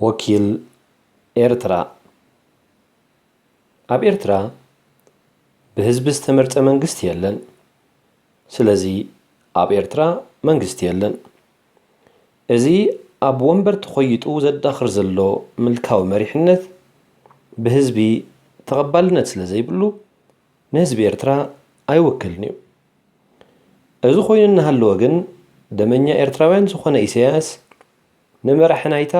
ወኪል ኤርትራ። ኣብ ኤርትራ ብህዝቢ ዝተመርጸ መንግስቲ የለን። ስለዚ ኣብ ኤርትራ መንግስቲ የለን። እዚ ኣብ ወንበር ተኾይጡ ዘዳኽር ዘሎ ምልካዊ መሪሕነት ብህዝቢ ተቐባልነት ስለ ዘይብሉ ንህዝቢ ኤርትራ ኣይውክልን እዩ። እዚ ኮይኑ እናሃለወ ግን ደመኛ ኤርትራውያን ዝኾነ ኢሳያስ ንመራሒ ናይታ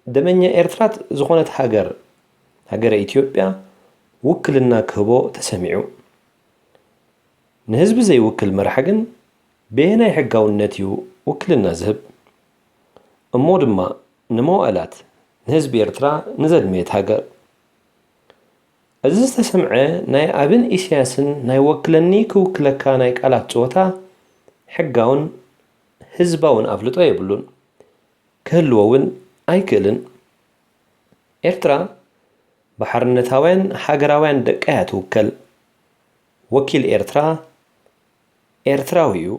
ደመኛ ኤርትራት ዝኾነት ሃገር፣ ሃገረ ኢትዮጵያ ውክልና ክህቦ ተሰሚዑ። ንህዝቢ ዘይውክል መራሒ ግን በየናይ ሕጋውነት እዩ ውክልና ዝህብ? እሞ ድማ ንመዋእላት ንህዝቢ ኤርትራ ንዘድመየት ሃገር። እዚ ዝተሰምዐ ናይ ኣብን ኢሳያስን ናይ ወክለኒ ክውክለካ ናይ ቃላት ጸወታ ሕጋውን ህዝባውን ኣፍልጦ የብሉን። ክህልዎ እውን ኣይክእልን። ኤርትራ ብሓርነታውያን ሃገራውያን ደቃ እያ ትውከል። ወኪል ኤርትራ ኤርትራዊ እዩ።